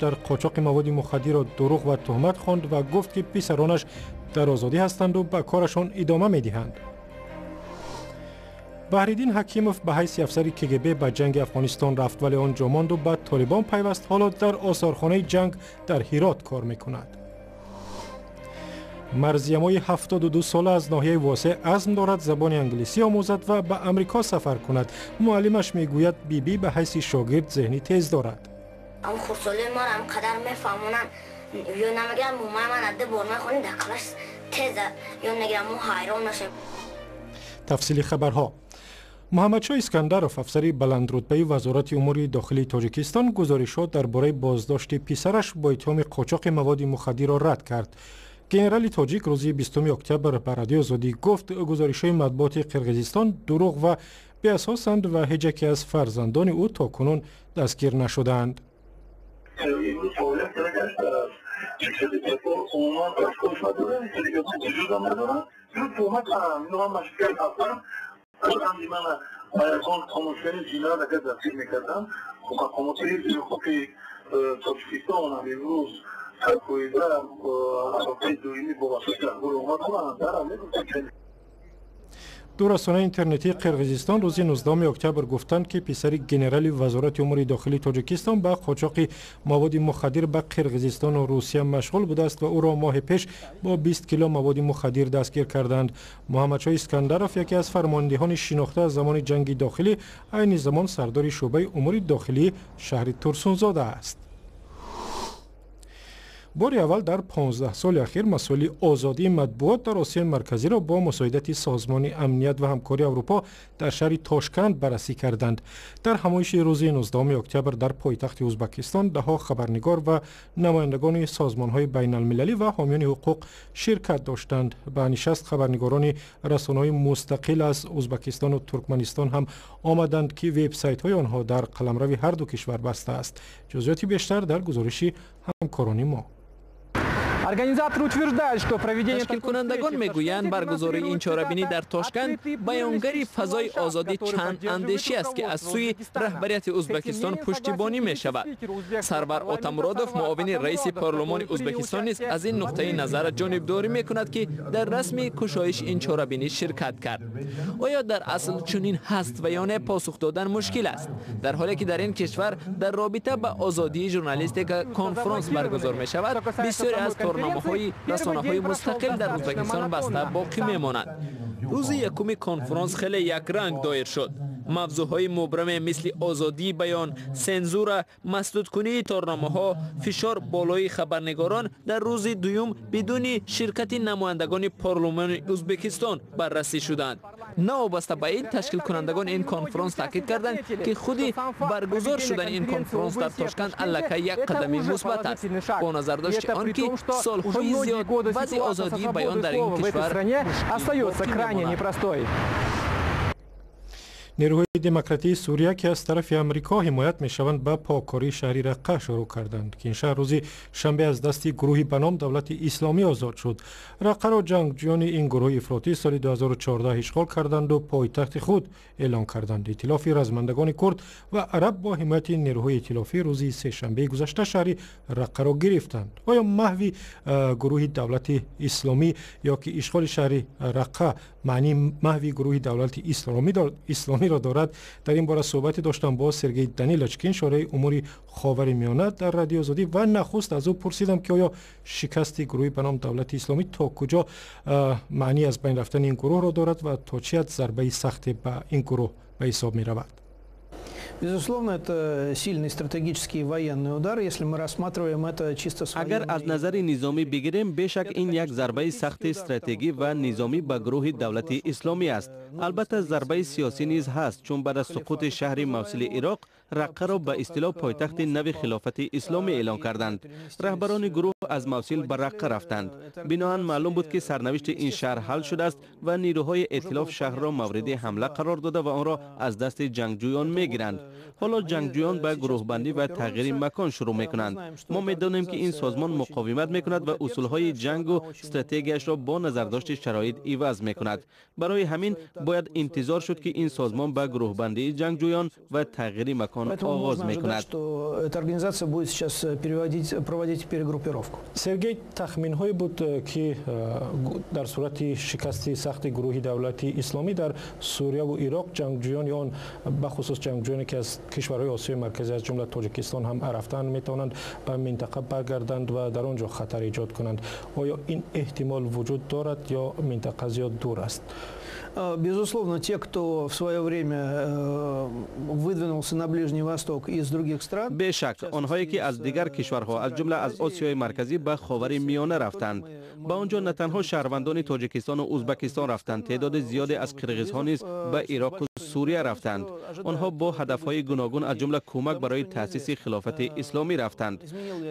Дар қочоқи маводи мухаддирро дурӯғ ва туҳмат хонд ва гуфт, ки писаронаш дар озодӣ ҳастанду ба корашон идома медиҳанд. Баҳриддин Ҳакимов ба ҳайси афсари КГБ ба ҷанги Афғонистон рафт, вале он ҷо монду ба Толибон пайваст. Ҳоло дар осорхонаи ҷанг дар Ҳирот кор мекунад. Марзиямои 72 сола аз ноҳияи Восеъ азм дорад забони англисӣ омӯзад ва ба Амрико сафар кунад. Муаллимаш мегӯяд, бибӣ ба ҳайси шогирд зеҳни тез дорад. Ам хурдсолии маро ам қадар мефаҳмонанд, ё намегирам. Мумай ман ду бор мехонем, дар класс теза ёд мегирам, мо ҳайрон нашем. Тафсили хабарҳо. Муҳаммадшоҳ Искандаров, афсари баландрутбаи Вазорати умури дохилии Тоҷикистон, гузоришҳо дар бораи боздошти писараш бо иттиҳоми қочоқи маводи мухаддирро рад кард. Генерали тоҷик рӯзи 20 октябр ба Радиои Озодӣ гуфт, гузоришҳои матбуоти Қирғизистон дурӯғ ва беасосанд ва ҳеҷ яке аз фарзандони ӯ то кунун дастгир нашудаанд. Ду расонаи интернетии Қирғизистон рӯзи 19 октябр гуфтанд, ки писари генерали Вазорати умури дохилии Тоҷикистон ба қочоқи маводи мухаддир ба Қирғизистону Русия машғул будааст ва ӯро моҳи пеш бо 20 кило маводи мухаддир дастгир карданд. Муҳаммадшоҳ Искандаров, яке аз фармондиҳони шинохта аз замони ҷанги дохилӣ, айни замон сардори шӯъбаи умури дохилии шаҳри Турсунзода аст. Бори аввал дар 15 соли ахир масоили озодии матбуот дар Осиёи Марказиро бо мусоидати Созмони амният ва ҳамкории Аврупо дар шаҳри Тошканд баррасӣ карданд. Дар ҳамоиши рӯзи 19 октябр дар пойтахти Ӯзбекистон даҳҳо хабарнигор ва намояндагони созмонҳои байналмилалӣ ва ҳомиёни ҳуқуқ ширкат доштанд. Ба нишаст хабарнигорони расонаҳои мустақил аз Ӯзбекистону Туркманистон ҳам омаданд, ки вебсайтҳои онҳо дар қаламрави ҳарду кишвар баста аст. Ҷузъиёти бештар дар гузориши ҳамкорони мо. Ташкилкунандагон мегӯянд, баргузории ин чорабинӣ дар Тошканд баёнгари фазои озодӣ чанд андешӣ аст, ки аз сӯи раҳбарияти Ӯзбекистон пуштибонӣ мешавад. Сарвар Отамуродов, муовини раиси парлумони Ӯзбекистон, низ аз ин нуқтаи назар ҷонибдорӣ мекунад, ки дар расми кушоиши ин чорабинӣ ширкат кард. Оё дар асл чунин ҳаст ва ё не, посух додан мушкил аст, дар ҳоле ки дар ин кишвар дар робита ба озодии журналистика конфронс баргузор мешавад, бисёре аз торномаҳои расонаҳои мустақил дар Ӯзбекистон баста боқӣ мемонанд. Рӯзи якуми конфронс хеле якранг доир шуд. Мавзӯъҳои мубраме мисли озодии баён, сензура, масдудкунии торномаҳо, фишор болои хабарнигорон дар рӯзи дуюм бидуни ширкати намояндагони парлумони Ӯзбекистон баррасӣ шуданд. Новобаста ба ин, ташкилкунандагони ин конфронс таъкид карданд, ки худи баргузор шудани ин конфронс дар Тошканд аллакай як қадами мусбат аст, бо назардошти он ки солҳои зиёд вазъи озодии баён дар ин кишвар крайне непростой. Нерӯҳои демократии Сурия, ки аз тарафи Амрико ҳимоят мешаванд, ба поккории шаҳри Раққа шурӯъ карданд, ки ин шаҳр рӯзи шанбе аз дасти гурӯҳи ба ном Давлати Исломӣ озод шуд. Раққаро ҷангҷӯёни ин гурӯҳи ифротӣ соли 2014 ишғол карданду пойтахти худ эълон карданд. Иттилофи размандагони курд ва араб бо ҳимояти нерӯҳои иттилофӣ рӯзи сешанбеи гузашта шаҳри Раққаро гирифтанд. Оё маҳви гурӯҳи Давлати Исломӣ ё ки ишғоли шаҳри Раққа маънии маҳви гурӯҳи Давлати Исломиро дорад? Дар ин бора суҳбате доштам бо Сергей Данилочкин, шореҳи умури Ховари Миёна дар Радиои Озодӣ, ва нахуст аз ӯ пурсидам, ки оё шикасти гурӯҳи ба ном Давлати Исломӣ то куҷо маънии аз байн рафтани ин гурӯҳро дорад ва то чӣ ҳад зарбаи сахте ба ин гурӯҳ ба ҳисоб меравад. Безусловно, это сильный стратегический военный удар, если мы рассматриваем это чисто с Агар аз назари низомӣ бигирем, бешак ин як зарбаи сахти стратегӣ ва низомӣ ба гурӯҳи Давлати Исломӣ аст. Албатта, зарбаи сиёсӣ низ ҳаст, чун баъд аз суқути шаҳри Мавсили Ироқ Раққаро ба истилоҳ пойтахти нави Хилофати Исломӣ эълон карданд. Раҳбарони гурӯҳ аз Мавсил ба Раққа рафтанд. Биноан маълум буд, ки сарнавишти ин шаҳр ҳал шудааст ва нирӯҳои эътилоф шаҳрро мавриди ҳамла қарор дода ва онро аз дасти ҷангҷӯён мегиранд. Ҳоло ҷангҷӯён ба гурӯҳбандӣ ва тағйири макон шурӯъ мекунанд. Мо медонем, ки ин созмон муқовимат мекунад ва усулҳои ҷангу стратегияшро бо назардошти шароит иваз мекунад. Барои ҳамин бояд интизор шуд, ки ин созмон ба гурӯҳбандии ҷангҷӯён ва тағйири макон он оғоз мекунад. Сергей, тахминҳое буд, ки дар сурати шикасти сахти гурӯҳи давлати исломӣ дар Сурия ву Ироқ, ҷангҷӯёни он, бахусус ҷангҷӯёне ки аз кишварҳои Осиёи Марказӣ, аз ҷумла Тоҷикистон ҳам рафтаанд, метавонанд ба минтақа баргарданд ва дар он ҷо хатар эҷод кунанд. Оё ин эҳтимол вуҷуд дорад ё минтақа зиёд дур аст? Безусловно, те, кто в свое время выдвинулся на Ближний Восток из других стран. Бешак, онҳое ки аз дигар кишварҳо, аз ҷумла аз Осиёи Марказӣ, ба Ховари Миёна рафтанд. Ба он ҷо на танҳо шаҳрвандони Тоҷикистону Узбакистон рафтанд, теъдоди зиёде аз қирғизҳо низ ба Ироқу Сурия рафтанд. Онҳо бо ҳадафҳои гуногун, аз ҷумла кӯмак барои таъсиси хилофати исломӣ рафтанд.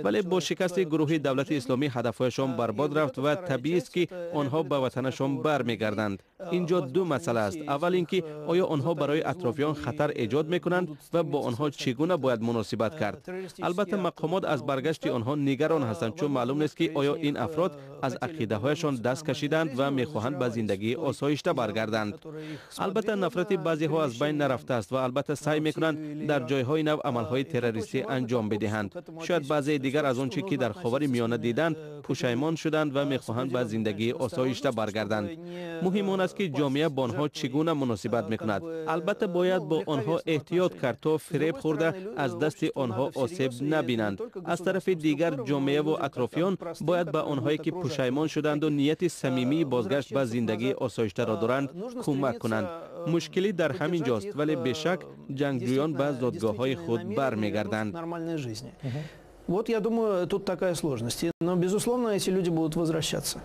Вале бо шикасти гурӯҳи давлати исломӣ ҳадафҳояшон барбод рафт ва табиист, ки онҳо ба ватанашон бармегарданд. Инҷо ду масъала аст. Аввал ин ки оё онҳо барои атрофиён хатар эҷод мекунанд ва бо онҳо чӣ гуна бояд муносибат кард. Албатта, мақомот аз баргашти онҳо нигарон ҳастанд, чун маълум нест, ки оё ин афрод аз ақидаҳояшон даст кашиданд ва мехоҳанд ба зиндагии осоишта баргарданд. Албатта, нафрати баъзеҳо аз байн нарафтааст ва албатта саъй мекунанд дар ҷойҳои нав амалҳои террористӣ анҷом бидиҳанд. Шояд баъзеи дигар аз он чӣ ки дар Ховари Миёна диданд, пушаймон шуданд ва мехоҳанд ба зиндагии осоишта баргарданд. Муҳим он аст, ки ҷомеа бо онҳо чӣ гуна муносибат мекунад. Албатта, бояд бо онҳо эҳтиёт кард, то фиреб хӯрда аз дасти онҳо осеб набинанд. Аз тарафи дигар, ҷомеаву атрофиён бояд ба онҳое ки пушаймон шуданду нияти самимии бозгашт ба зиндагии осоиштаро доранд, кӯмак кунанд. Мушкилӣ дар ҳамин ҷост, вале бешак ҷангҷӯён ба зодгоҳҳои худ бармегарданд. Вот, я думаю, тут такая сложность. Но, безусловно, эти люди будут возвращаться.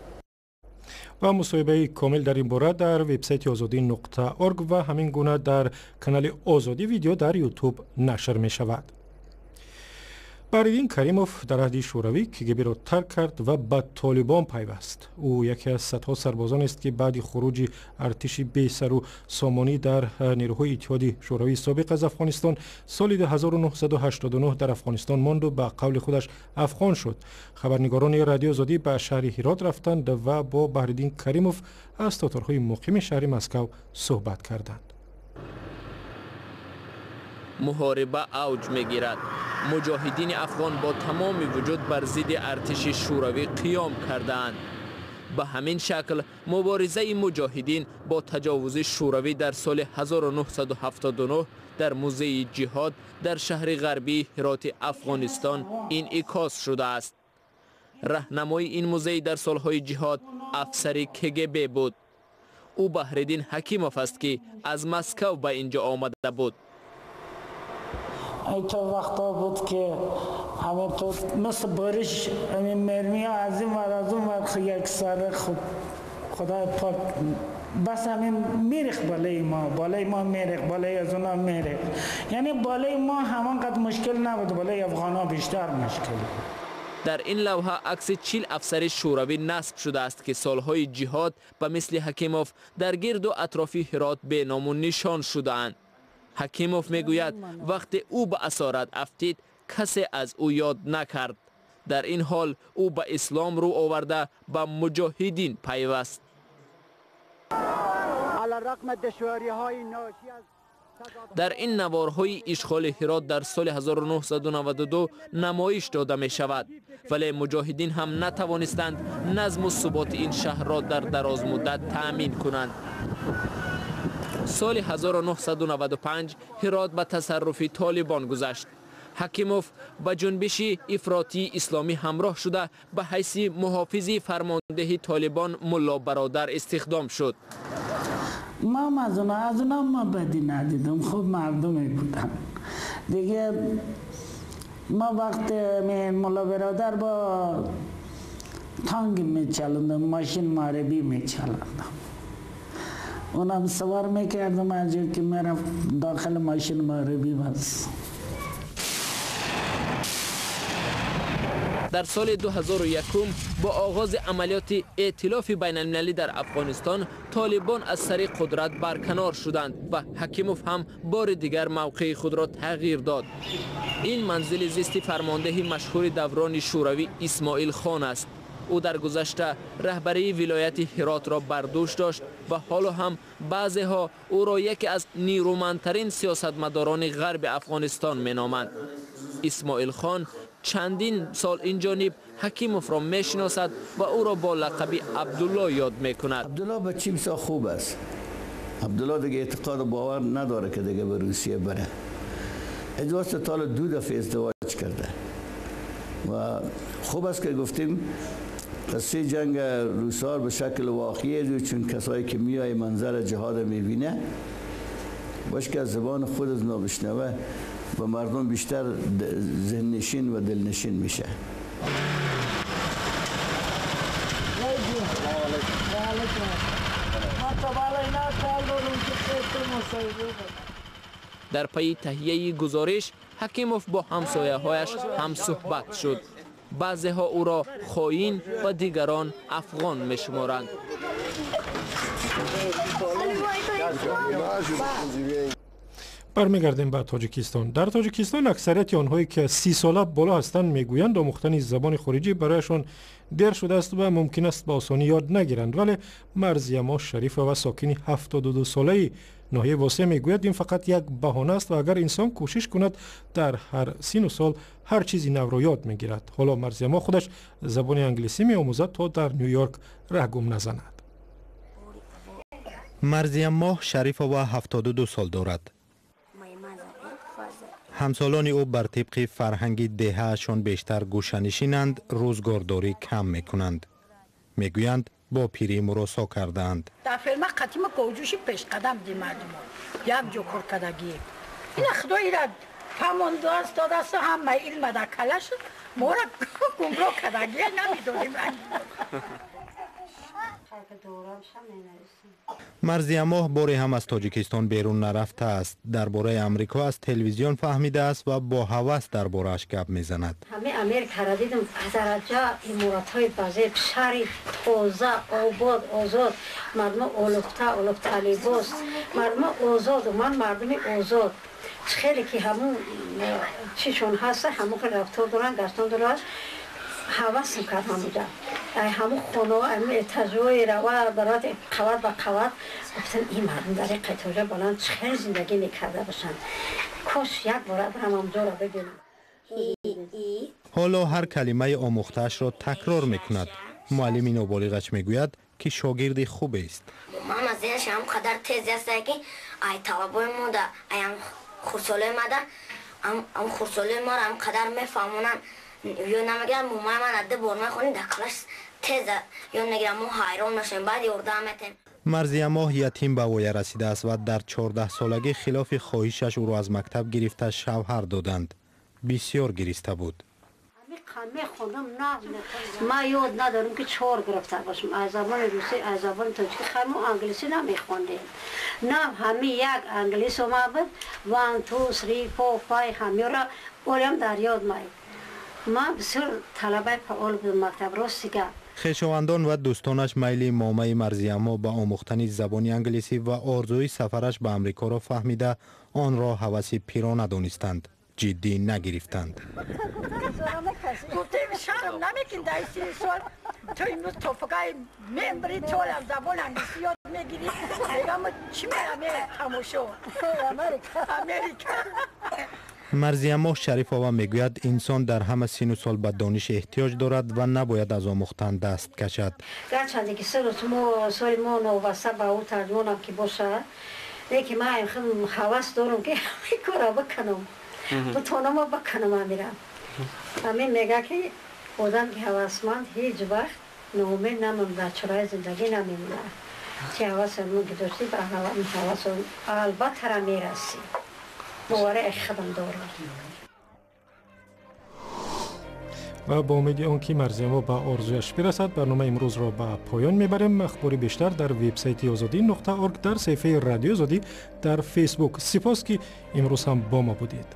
Ва мусоҳибаи комил дар ин бора дар вебсайти Озодӣ.org ва ҳамин гуна дар канали Озодӣ Видео дар Ютуб нашр мешавад. Баҳриддин Каримов дар аҳди Шӯравӣ КГБ-ро тарк кард ва ба Толибон пайваст. Ӯ яке аз садҳо сарбозонест, ки баъди хуруҷи артиши бесару сомонӣ дар нерӯҳои Иттиҳоди Шӯравии собиқ аз Афғонистон соли 1989 дар Афғонистон монду ба қавли худаш афғон шуд. Хабарнигорони Радиои Озодӣ ба шаҳри Ҳирот рафтанд ва бо Баҳриддин Каримов аз тоторҳои муқими шаҳри Москав суҳбат карданд. Муҳориба авҷ мегирад. Муҷоҳидини афғон бо тамоми вуҷуд бар зидди артиши шӯравӣ қиём кардаанд. Ба ҳамин шакл муборизаи муҷоҳидин бо таҷовузи шӯравӣ дар соли 1979 дар музеи ҷиҳод дар шаҳри ғарбии Ҳироти Афғонистон инъикос шудааст. Раҳнамои ин музей дар солҳои ҷиҳод афсари КГБ буд. Ӯ Баҳриддин Ҳакимов аст, ки аз Москав ба ин ҷо омада буд. ای تا وقتا بود که همه تو مثل بارش همین مرمی ها از این ور از اون ور یک سر. خب، خدای پاک، بس همین میریخ بالای ما، بالای ما میریخ، بالای از اونا میریخ. یعنی بالای ما همانقدر مشکل نبود، بالای افغان ها بیشتر مشکل. Дар ин лавҳа акси 40 афсари шӯравӣ насб шудааст, ки солҳои ҷиҳод ба мисли Ҳакимов дар гирду атрофи Ҳирот беному нишон шудаанд. Ҳакимов мегӯяд, вақте ӯ ба асорат афтид, касе аз ӯ ёд накард. Дар ин ҳол ӯ ба ислом рӯ оварда, ба муҷоҳидин пайваст. Дар ин наворҳои ишғоли Ҳирот дар соли 1992 намоиш дода мешавад, вале муҷоҳидин ҳам натавонистанд назму суботи ин шаҳрро дар дарозмуддат таъмин кунанд. Соли 1995 Ҳирот ба тасарруфи Толибон гузашт. Ҳакимов ба ҷунбиши ифротии исломӣ ҳамроҳ шуда, ба ҳайси муҳофизи фармондеҳи Толибон Мулло Бародар истихдом шуд. ما هم از اونا ما بدی ندیدم. خوب مردمی بودن دیگه. ما وقت ملا برادر با تانگ میچلندم، ماشین معربی میچلندم، اونم سوار میکردم. از که میرفت داخل ماشین معربی بس. Дар соли 2001 бо оғози амалиёти эътилофи байналмилалӣ дар Афғонистон Толибон аз сари қудрат барканор шуданд ва Ҳакимов ҳам бори дигар мавқеи худро тағйир дод. Ин манзили зисти фармондеҳи машҳури даврони шӯравӣ Исмоил Хон аст. Ӯ дар гузашта раҳбарии вилояти Ҳиротро бар дӯш дошт. ва ҳоло ҳам баъзеҳо ӯро яке аз нерӯмандтарин сиёсатмадорони ғарби Афғонистон меноманд. Исмоил хон чандин сол инҷониб Ҳакимовро мешиносад ва ӯро бо лақаби Абдулло ёд мекунад. Абдулло бача бисёр хуб аст. Абдулло дига эътиқоду бовар надорад, ки дига ба Русия барад. ازدواج تا 2 دفعه ازدواج کرده و خوب است که گفتیم قصه جنگ روسار به شکل واقعی، چون کسایی که میای منظر جهاد میبینه باش که از زبان خود از نابشنوه و مردم بیشتر ذهنشین و دلنشین میشه. Дар пайи таҳияи гузориш Ҳакимов бо ҳамсояҳояш ҳамсуҳбат шуд. Баъзеҳо ӯро хоин ва дигарон афғон мешуморанд. Бармегардем ба Тоҷикистон. Дар Тоҷикистон аксарияти онҳое ки 30 сола боло ҳастанд мегӯянд омӯхтани забони хориҷӣ барояшон дер шудааст ва мумкин аст ба осонӣ ёд нагиранд. Вале Марзиямо Шарифова, сокини 72 солаи ноҳияи Восеъ, мегӯяд ин фақат як баҳона аст ва агар инсон кӯшиш кунад дар ҳар сину сол ҳар чизи навро ёд мегирад. Ҳоло Марзиямо худаш забони англисӣ меомӯзад то дар Ню-Йорк раҳ гум назанад. Марзиямо Шарифова 72 сол дорад. Ҳамсолони ӯ бар тибқи фарҳанги деҳаашон бештар гӯшанишинанд, рӯзгордорӣ кам мекунанд. Мегӯянд бо пирӣ муросо кардаанд. Дар ферма қатима говҷӯши пешқадам ди мардумо як ҷо кор кардагӣ. Ина худоира фаҳмондааст, додааст, ҳама илма дар калаш мора гумроҳ кардагӣ, намедонем. Марзиямоҳ боре ҳам аз Тоҷикистон берун нарафтааст. Дар бораи Амрико аз телевизион фаҳмидааст ва бо ҳавас дар борааш гап мезанад. Ҳамаи Америкаро дидам, дараҷа иморатҳои базеб, шаҳри тоза, обод, озод, мардумо олуфта, олуфта либос, мардумо озоду ман мардуми озод. Хеле ки ҳамун чишон ҳаста, ҳамун хел рафтор доранд, гаштон доранд. Ҳавасм кард ҳамуҷа. Ҳамун хонаҳо, ҳамун этажҳои рава барои қават ба қават. Гуфтам ин мардум дар ин этажа баланд чӣ хел зиндагӣ мекарда бошанд. Кош як бора барам ҳамҷоро бибинам. Ҳоло ҳар калимаи омӯхтаашро такрор мекунад. Муаллими ноболиғаш мегӯяд, ки шогирди хубест. Ман аз зеҳнаш ҳам қадар тез аст, ки ай талабои мо да, ай ҳам хурдсолои ма да, ҳам хурдсолои моро ҳам қадар мефаҳмонанд. Ёд намегирам, момаи ман 2 бор мехонӣ, дар калаш тез ёд мегирам, мо ҳайрон мешавем, баъд ёрдам метем. Марзиямоҳ ятим ба воя расидааст ва дар 14 солагӣ хилофи хоҳишаш ӯро аз мактаб гирифта шавҳар доданд. Бисёр гириста буд. Мехондам, нағз мехондам. Ман ёд надорам ки 4 гирифта бошам. Аз забони русӣ, аз забони тоҷикӣ, хай мо англисӣ намехондем. На ҳамин як англис омад буд, 1 2 3 4 5 ҳамёро олиам дар ёд май. Ман бисёр талабаи фаъол будам мактаб, рости гап. Хешовандон ва дӯстонаш майли момаи Марзиямо ба омӯхтани забони англисӣ ва орзуи сафараш ба Амрикоро фаҳмида онро ҳаваси пирона донистанд, ҷиддӣ нагирифтанд. Гуфтем шарм намекунӣ дар 30 сол, ту имрӯз тофакаи мембри толам забон англисӣ ёд мегирӣ. Мегам чӣ мерам тамошо? Америка. Марзиямоҳ Шарифова мегӯяд инсон дар ҳама сину сол ба дониш эҳтиёҷ дорад ва набояд аз омӯхтан даст кашад. Гарчанде ки соли мо новобаста ба ӯ тарҷумонам ки бошад, лекин ман ҳавас дорам ки ҳамин корро бикунам, бутонама бикунам. Амирам ҳамин мега ки одам ки ҳавасманд ҳеҷ вақт ноумед намонад, дар чораи зиндагӣ намемонад. Чи ҳавасе ки доштӣ ба ҳавас албатта мерасӣ. Бовари худам дорам. Ва бо умеди он ки Марзиямо ба орзуяш бирасад, барномаи имрӯзро ба поён мебарем. Ахбори бештар дар вебсайти озодӣ.орг, дар саҳифаи Радиои Озодӣ дар Фейсбук. Сипос ки имрӯз ҳам бо мо будед.